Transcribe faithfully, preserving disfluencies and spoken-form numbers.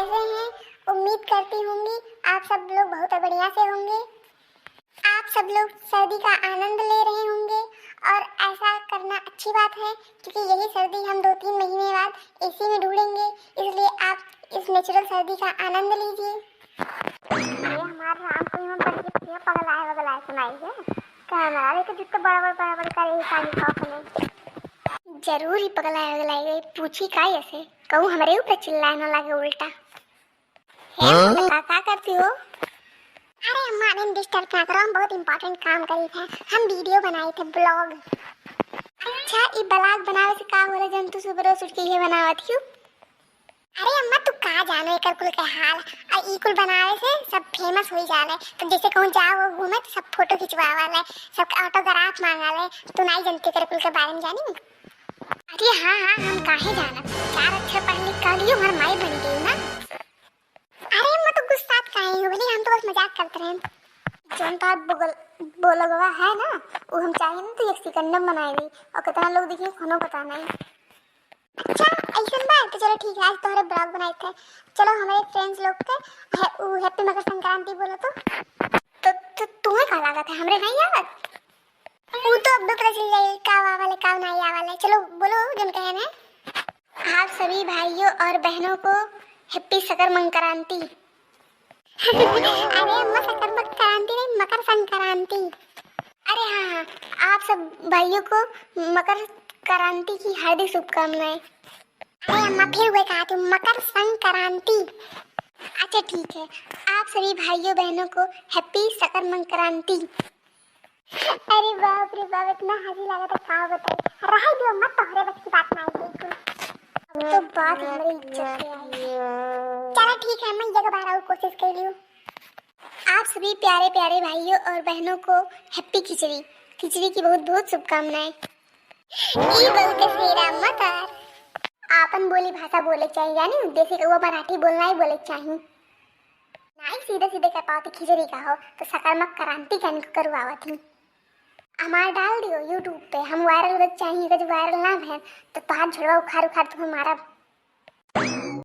कैसे हैं? उम्मीद करती होंगी आप सब लोग बहुत बढ़िया से होंगे। आप सब लोग सर्दी का आनंद ले रहे होंगे और ऐसा करना अच्छी बात है, क्योंकि यही सर्दी हम दो तीन महीने बाद एसी में ढूंढेंगे, इसलिए आप इस नेचुरल सर्दी का आनंद लीजिए। ये हमारे राम को यहाँ बैठ के पगलाए वगलाए सुनाई है। कैमरा लेके जितने बड़ा बड़ा बड़ा बड़ा करे ही पानी का अपने। जरूर ही पगलाए वगलाए गए, पूछी का ऐसे? कहूँ हमरे ऊपर चिल्लाए ना लागे उल्टा। हे हाँ? का, का करती हो? अरे अम्मा, अभी डिस्टर्ब क्या करो, हम बहुत इंपॉर्टेंट काम करी थे, हम वीडियो बनाए थे, ब्लॉग। अच्छा, ई ब्लॉग बनावे से का होला, जन तू सुबह रोज उठ के ये बनावत क्यों? अरे अम्मा, तू का जानो एकर कुल के हाल, आ ई कुल बनावे से सब फेमस होई जाले, तो जैसे कहूँ जाओ घूमे तो सब फोटो खिंचवावा ले, सब ऑटोग्राफ मांगा ले, तू नहीं जानती एकर कुल के बारे में जानी? अरे हाँ हाँ, हम काहे जानब, चार अक्षर पढ़ लिख कर लियो, हमार माई बन गई ना। अरे अम्मा, तो गुस्सात काहे हो भले, हम तो बस मजाक करते रहे। जौन तार बोगल बोलगवा है ना, वो हम चाहे ना तो एक सेकंड में बनाए दी, और कितना लोग देखिए कोनो पता नहीं। अच्छा, ऐसन बा तो चलो ठीक है, आज तोहरे ब्लॉग बनाए थे। चलो हमारे फ्रेंड्स लोग के है, उ हैप्पी मकर संक्रांति बोलो तो। तो, तो तुम्हें का लागत है, हमरे नहीं आवत? वो तो अब पता चल जाए का आवा वाले, का नहीं आवा वाले। चलो बोलो जन कहे ना। आप सभी भाइयों और बहनों को हैप्पी सकर मंक्रांति। अरे अम्मा, सकर मंक्रांति नहीं, मकर संक्रांति। अरे हाँ हाँ, आप सब भाइयों को मकर क्रांति की हार्दिक शुभकामनाएं। अरे अम्मा, फिर वही कहा तू, मकर संक्रांति। अच्छा ठीक है, आप सभी भाइयों बहनों को हैप्पी सकर मंक्रांति। अरे बाप रे बाप, इतना हंसी लगा था, का बताई। रह दियो मत, तोहरे बस की बात ना आई बिल्कुल। अब तो बात हमारी इज्जत पे आई। चलो ठीक है, मैं एक बार और कोशिश कर लियो। आप सभी प्यारे प्यारे भाइयों और बहनों को हैप्पी खिचड़ी, खिचड़ी की बहुत बहुत शुभकामनाएं। ई बोल के फेरा मत कर। आपन बोली भाषा बोले चाहिए, जानी? देसी कौआ मराठी बोलना ही बोले चाहिए। नाई सीधे सीधे कह पाओ तो खिचड़ी का हो, तो सकर मंक्रांति कहन को करवावत ही। हमार डाल दियो YouTube पे, हम वायरल हो चाहिए, अगर वायरल ना भैन तो तोहार झोलवा उखाड़ उखाड़ तुम्हें मारब।